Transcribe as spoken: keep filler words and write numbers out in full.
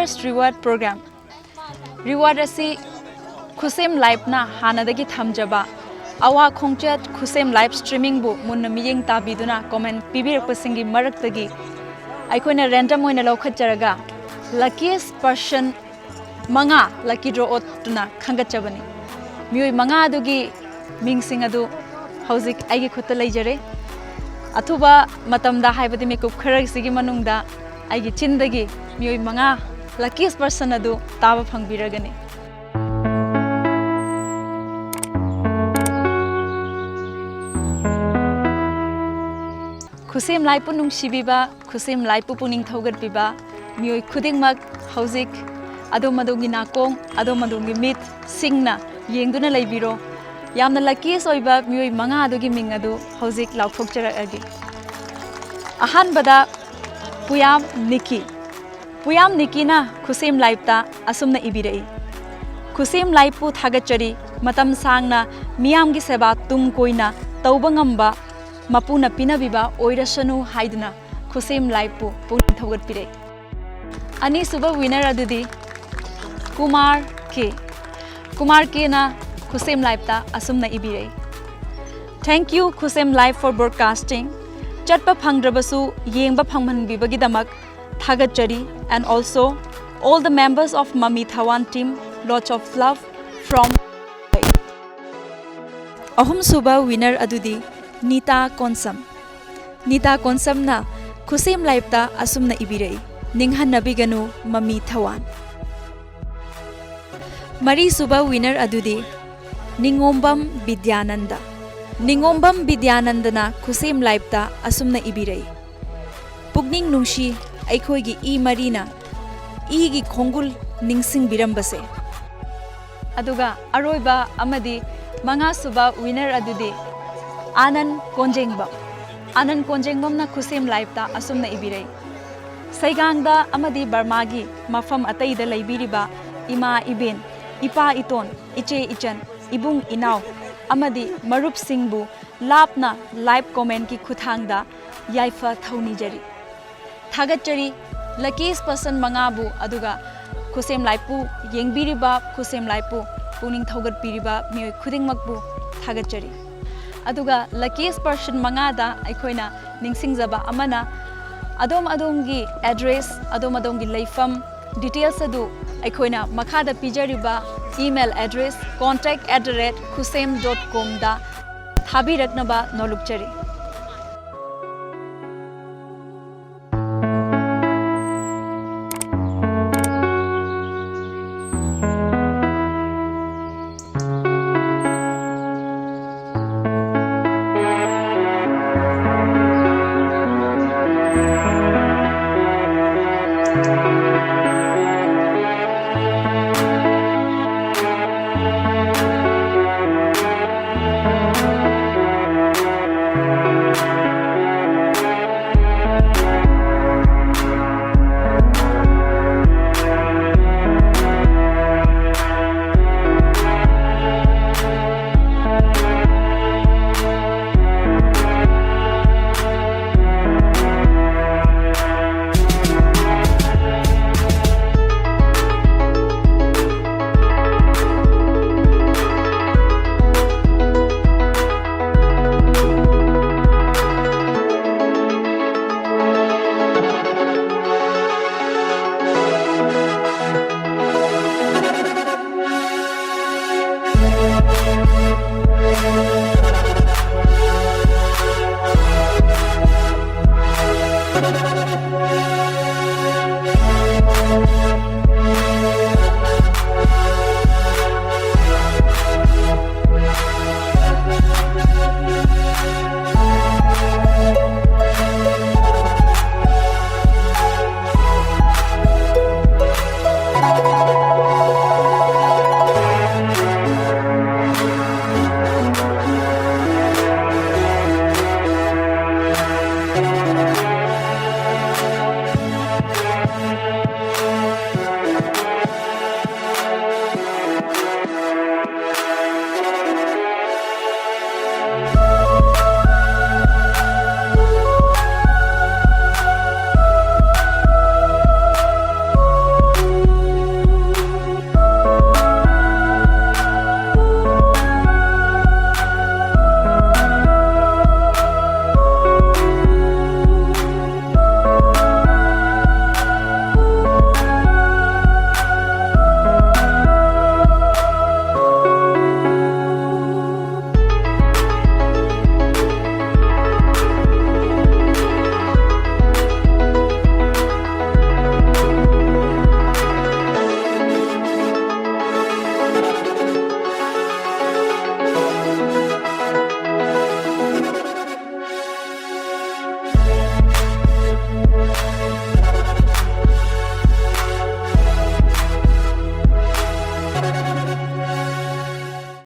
First reward program. Reward ꯑꯁꯤ ꯈꯨꯁꯦꯝ ꯂꯥꯏꯐꯅ ꯍꯥꯟꯅꯗꯒꯤ ꯊꯝꯖꯕ ꯑꯋꯥ ꯈꯣꯡꯆꯠ ꯈꯨꯁꯦꯝ ꯂꯥꯏꯐ ꯁ꯭ꯇ꯭ꯔꯤꯃꯤꯡꯕꯨ ꯃꯨꯟꯅ ꯃꯤꯠꯌꯦꯡ ꯇꯥꯕꯤꯗꯨꯅ ꯀꯣꯃꯦꯟ ꯄꯤꯕꯤꯔꯛꯄꯁꯤꯡꯒꯤ ꯃꯔꯛꯇꯒꯤ ꯑꯩꯈꯣꯏꯅ ꯔꯦꯟꯗꯝ ꯑꯣꯏꯅ ꯂꯧꯈꯠꯆꯔꯒ luckiest person ꯃꯉꯥ ꯂꯛꯀꯤ ꯗ꯭ꯔꯣ ꯑꯣꯠꯇꯨꯅ ꯈꯟꯒꯠꯆꯕꯅꯤ꯫ ꯃꯤꯑꯣꯏ ꯃꯉꯥ ꯑꯗꯨꯒꯤ ꯃꯤꯡꯁꯤꯡ ꯑꯗꯨ ꯍꯧꯖꯤꯛ ꯑꯩꯒꯤ ꯈꯨꯠꯇ ꯂꯩꯖꯔꯦ꯫ ꯑꯊꯨꯕ ꯃꯇꯝꯗ, ꯍꯥꯏꯕꯗꯤ ꯃꯤꯀꯨꯞ ꯈꯔꯁꯤꯒꯤ ꯃꯅꯨꯡꯗ ꯑꯩꯒꯤ ꯆꯤꯟꯗꯒꯤ ꯃꯤꯑꯣꯏ ꯃꯉꯥ luckiest person ꯑꯗꯨ ꯇꯥꯕ ꯐꯪꯕꯤꯔꯒꯅꯤ꯫ ꯈꯨꯠꯁꯦꯝ ꯂꯥꯏꯄꯨ ꯅꯨꯡꯁꯤꯕꯤꯕ, ꯈꯨꯠꯁꯦꯝ ꯂꯥꯏꯄꯨ ꯄꯨꯛꯅꯤꯡ ꯊꯧꯒꯠꯄꯤꯕ ꯃꯤꯑꯣꯏ ꯈꯨꯗꯤꯡꯃꯛ ꯍꯧꯖꯤꯛ ꯑꯗꯣꯝ ꯑꯗꯣꯝꯒꯤ ꯅꯥꯀꯣꯡ, ꯑꯗꯣꯝ ꯑꯗꯣꯝꯒꯤ ꯃꯤꯠ ꯁꯤꯡꯅ ꯌꯦꯡꯗꯨꯅ ꯂꯩꯕꯤꯔꯣ꯫ ꯌꯥꯝꯅ luckiest ꯑꯣꯏꯕ ꯃꯤꯑꯣꯏ ꯃꯉꯥ ꯑꯗꯨꯒꯤ ꯃꯤꯡ ꯑꯗꯨ ꯍꯧꯖꯤꯛ ꯂꯥꯎꯊꯣꯛꯆꯔꯛꯑꯒꯦ꯫ ꯑꯍꯥꯟꯕꯗ ꯄꯨꯌꯥꯝ ꯅꯤꯀꯤ꯫ ꯄꯨꯌꯥꯝ ꯅꯤꯀꯤꯅ ꯈꯨꯠꯁꯦꯝ ꯂꯥꯏꯞꯇ ꯑꯁꯨꯝꯅ ꯏꯕꯤꯔꯛꯏ, "ꯈꯨꯠꯁꯦꯝ ꯂꯥꯏꯞꯄꯨ ꯊꯥꯒꯠꯆꯔꯤ, ꯃꯇꯝ ꯁꯥꯡꯅ ꯃꯤꯌꯥꯝꯒꯤ ꯁꯦꯕꯥ ꯇꯨꯡ ꯀꯣꯏꯅ ꯇꯧꯕ ꯉꯝꯕ ꯃꯄꯨꯅ ꯄꯤꯅꯕꯤꯕ ꯑꯣꯏꯔꯁꯅꯨ" ꯍꯥꯏꯗꯨꯅ ꯈꯨꯠꯁꯦꯝ ꯂꯥꯏꯞꯄꯨ ꯄꯨꯛꯅꯤꯡ ꯊꯧꯒꯠꯄꯤꯔꯛꯏ꯫ ꯑꯅꯤꯁꯨꯕ winner ꯑꯗꯨꯗꯤ ꯀꯨꯃꯥꯔ ꯀꯦ꯫ ꯀꯨꯃꯥꯔ ꯀꯦꯅ ꯈꯨꯠꯁꯦꯝ ꯂꯥꯏꯞꯇ ꯑꯁꯨꯝꯅ ꯏꯕꯤꯔꯛꯏ, "Thank you ꯈꯨꯠꯁꯦꯝ live for broadcasting꯫ ꯆꯠꯄ ꯐꯪꯗ꯭ꯔꯕꯁꯨ ꯌꯦꯡꯕ ꯐꯪꯍꯟꯕꯤꯕꯒꯤꯗꯃꯛ ꯊꯥꯒꯠꯆꯔꯤ, and also all the members of Mami Thawan team, lots of love from." ꯑꯍꯨꯝꯁꯨꯕ winner ꯑꯗꯨꯗꯤ ꯅꯤꯇꯥ ꯀꯣꯟꯁꯝ꯫ ꯅꯤꯇꯥ ꯀꯣꯟꯁꯝꯅ ꯈꯨꯠꯁꯦꯝ ꯂꯥꯏꯞꯇ ꯑꯁꯨꯝꯅ ꯏꯕꯤꯔꯛꯏ, "ꯅꯤꯡꯍꯟꯅꯕꯤꯒꯅꯨ ꯃꯃꯤ ꯊꯋꯥꯟ"꯫ ꯃꯔꯤꯁꯨꯕ winner ꯑꯗꯨꯗꯤ ꯅꯤꯉꯣꯝꯕꯝ ꯕꯤꯗ꯭ꯌꯥꯅꯟꯗ꯫ ꯅꯤꯉꯣꯝꯕꯝ ꯕꯤꯗ꯭ꯌꯥꯅꯟꯗꯅ ꯈꯨꯠꯁꯦꯝ ꯂꯥꯏꯞꯇ ꯑꯁꯨꯝꯅ ꯏꯕꯤꯔꯛꯏ, "ꯄꯨꯛꯅꯤꯡ ꯅꯨꯡꯁꯤ ꯑꯩꯈꯣꯏꯒꯤ ꯏ ꯃꯔꯤꯅ ꯏꯒꯤ ꯈꯣꯡꯒꯨꯜ ꯅꯤꯡꯁꯤꯡꯕꯤꯔꯝꯕꯁꯦ"꯫ ꯑꯗꯨꯒ ꯑꯔꯣꯏꯕ ꯑꯃꯗꯤ ꯃꯉꯥꯁꯨꯕ winner ꯑꯗꯨꯗꯤ ꯑꯥꯅꯟ ꯀꯣꯟꯖꯦꯡꯕꯝ꯫ ꯑꯥꯅꯟ ꯀꯣꯟꯖꯦꯡꯕꯝꯅ ꯈꯨꯠꯁꯦꯝ ꯂꯥꯏꯞꯇ ꯑꯁꯨꯝꯅ ꯏꯕꯤꯔꯛꯏ, "ꯁꯩꯒꯥꯡꯗ ꯑꯃꯗꯤ ꯕꯔꯃꯥꯒꯤ ꯃꯐꯝ ꯑꯇꯩꯗ ꯂꯩꯕꯤꯔꯤꯕ ꯏꯃꯥ ꯏꯕꯦꯟ, ꯏꯄꯥ ꯏꯇꯣꯟ, ꯏꯆꯦ ꯏꯆꯟ, ꯏꯕꯨꯡ ꯏꯅꯥꯎ ꯑꯃꯗꯤ ꯃꯔꯨꯞꯁꯤꯡꯕꯨ ꯂꯥꯞꯅ ꯂꯥꯏꯞ ꯀꯣꯃꯦꯟꯀꯤ ꯈꯨꯠꯊꯥꯡꯗ ꯌꯥꯏꯐ ꯊꯧꯅꯤꯖꯔꯤ꯫ ꯊꯥꯒꯠꯆꯔꯤ, Luckiest person ꯃꯉꯥꯕꯨ, ꯑꯗꯨꯒ ꯈꯨꯠꯁꯦꯝ ꯂꯥꯏꯠꯄꯨ ꯌꯦꯡꯕꯤꯔꯤꯕ, ꯈꯨꯠꯁꯦꯝ ꯂꯥꯏꯠꯄꯨ ꯄꯨꯛꯅꯤꯡ ꯊꯧꯒꯠꯄꯤꯔꯤꯕ ꯃꯤꯑꯣꯏ ꯈꯨꯗꯤꯡꯃꯛꯄꯨ ꯊꯥꯒꯠꯆꯔꯤ꯫ ꯑꯗꯨꯒ luckiest person ꯃꯉꯥꯗ ꯑꯩꯈꯣꯏꯅ ꯅꯤꯡꯁꯤꯡꯖꯕ ꯑꯃꯅ, ꯑꯗꯣꯝ ꯑꯗꯣꯝꯒꯤ address, ꯑꯗꯣꯝ ꯑꯗꯣꯝꯒꯤ ꯂꯩꯐꯝ, details ꯑꯗꯨ ꯑꯩꯈꯣꯏꯅ ꯃꯈꯥꯗ ꯄꯤꯖꯔꯤꯕ email address contact at the rate khusem dot com ꯗ ꯊꯥꯕꯤꯔꯛꯅꯕ ꯅꯣꯜꯂꯨꯛꯆꯔꯤ꯫